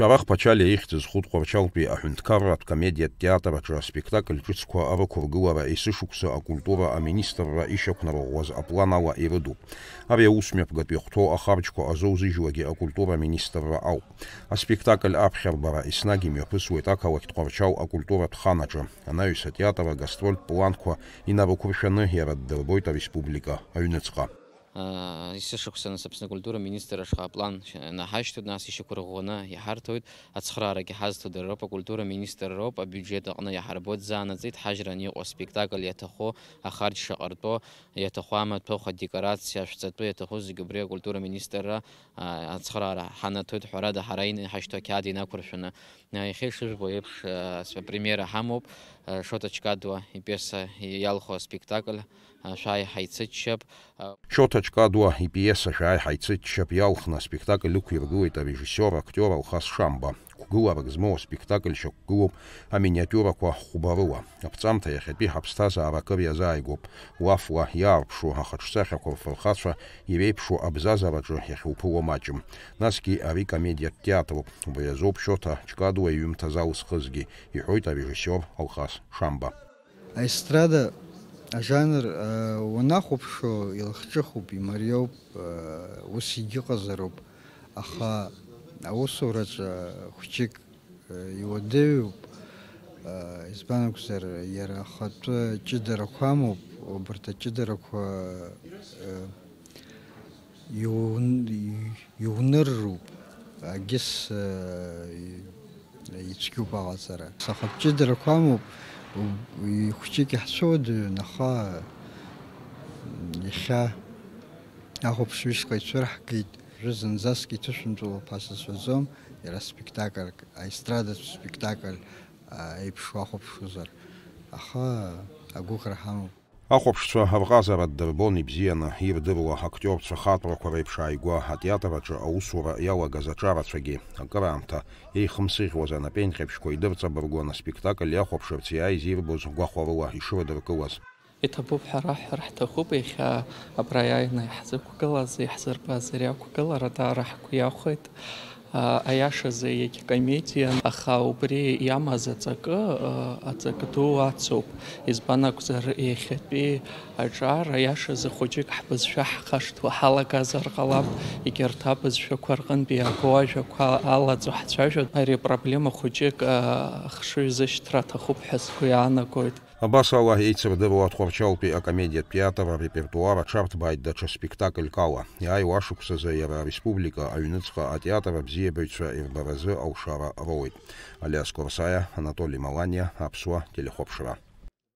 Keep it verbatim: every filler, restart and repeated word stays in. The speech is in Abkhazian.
Шәарах Ԥачалиа ихьӡ зху Тҟәарчалтәи аҳәынҭқарратә комедиатә театр аҿы аспектакль ҿыцқәа рықәыргылара есышықәса акультура аминистрра ишьақәнарӷәӷәаз аплан ала ирыдуп. Ари аусмҩаԥгатә иахәҭоу ахарџьқәа азоузыжьуагьы акультура аминистрра ауп. Аспектакль аԥхьарбара еснагь имҩаԥысуеит ақалақь Тҟәарчал акультуратә хан аҿы. Анаҩс атеатр агастрольтә планқәа инарықәыршәаны иара ддырбоит ареспублика аҩныҵҟа. Есышықәса нас Аԥсны акультура министр ашҟа аплан наҳашьҭуеит, нас ишьақәырӷәӷәаны иҳарҭоит, ацхыраарагьы ҳазҭо дара роуп, акультура министр роуп, абиуџьет аҟны иаҳарбоит, заанаҵ иҭҳажьран иҟоу аспектакль иаҭаху, ахарџь шаҟа ртәо, иаҭаху амаҭәахә, адекорациа, ашәҵатәы иаҭаху зегьы убри акультура министрра, а, ацхыраара ҳанаҭоит, ҳәарада, ҳара ин-, иҳашьҭоу ақьаад инақәыршәаны. А, иахьа ишыжәбо еиԥш, а, с-, апремиера ҳамоуп, а, Шоҭа Ҷкадуа ипиеса иалху аспектакль, а, Шәааи ҳаицыччап. Шоҭа Ҷкадуа ипиеса Шәааи ҳаицыччап иалхны аспектакль ықәиргылеит арежиссиор, актиор Алхас Шамба. Қәгыларак змоу аспектакль шьақәгылоуп аминиатиурақәа хәба рыла. Аԥҵамҭа иахьатәи ҳаԥсҭазаара акыр иазааигәоуп. Лафла иаарԥшу ахаҿсахьақәа рфырхацәа иреиԥшу абзазараҿы иахьуԥыло маҷым. Насгьы ари комедиатә театруп. Убри азоуп Шоҭа Ҷкадуа иҩымҭа залызхызгьы, иҳәоит арежиссиор Алхас Шамба. Аестрада ажанр, э, уанахәаԥшуа, илахҿыхуп, имариоуп, э, ус егьыҟазароуп, аха аусураҿы хәҷык, э, иуадаҩуп, э, избан акәзар, иара ахатәы ҷыдарақәа амоуп, убарҭ аҷыдарақәа, э, иун-, иунырруп, агьыс, э, ицәгьоуп аҟаҵара. Аха ҷыдарақәа амоуп, у-, ихәҷык иаҳцәыуадаҩын, аха иахьа ахәаԥшҩы ишҟа ицәырҳгеит. Уажәы зынӡаск иҭышәынтәалоуп ҳәа сацәшәаӡом, иара спектакльк, аестрадатә спектакль, а, еиԥш уахәаԥшуазар. Аха агәыӷра ҳамоуп. Ахәаԥшцәа рҟазара ддырбон ибзианы, ирдыруа актиорцәа хаҵәрақәа реиԥш ааигәа атеатр аҿы аусура иалагаз аҿарацәагьы. Акыраамҭа еихымсыӷьуаз анапеинҟьабжьқәа идырҵабыргуан аспектакль иахәаԥшырц иааиз ирбоз гәахәарыла ишрыдыркылаз. Иҭабуп ҳәа раҳҳәар ҳҭахуп, иахьа абра иааины иаҳзықәгылаз, иаҳзырбаз ари ақәгылара даара ҳгәы иахәеит. А, аиашазы иагькомедиан, аха убри иамаз аҵакы, а, аҵакы ду ацуп. Избан акәзар, иахьатәи аҿар аиашазы хәыҷык ҳбызшәа ҳхашҭуа ҳалагазар ҟалап, егьырҭ абызшәақәа рҟынтә иаго ажәақәа алаҵо ҳцәажәо, ари апроблема хәыҷык, а, ахшыҩзышьҭра аҭахуп ҳәа сгәы иаанагоит. Абас ала, еицырдыруа Тҟәарчалтәи акомедиатә театр арепертуар аҽарҭбааит даҽа спектакльк ала. Иааиуа ашықәсазы иара ареспублика аҩныҵҟа атеатр абзиабаҩцәа ирбаразы алшара роуеит. Алиас Корсаиа, Анатоли Маланиа, Аԥсуа телехәаԥшра.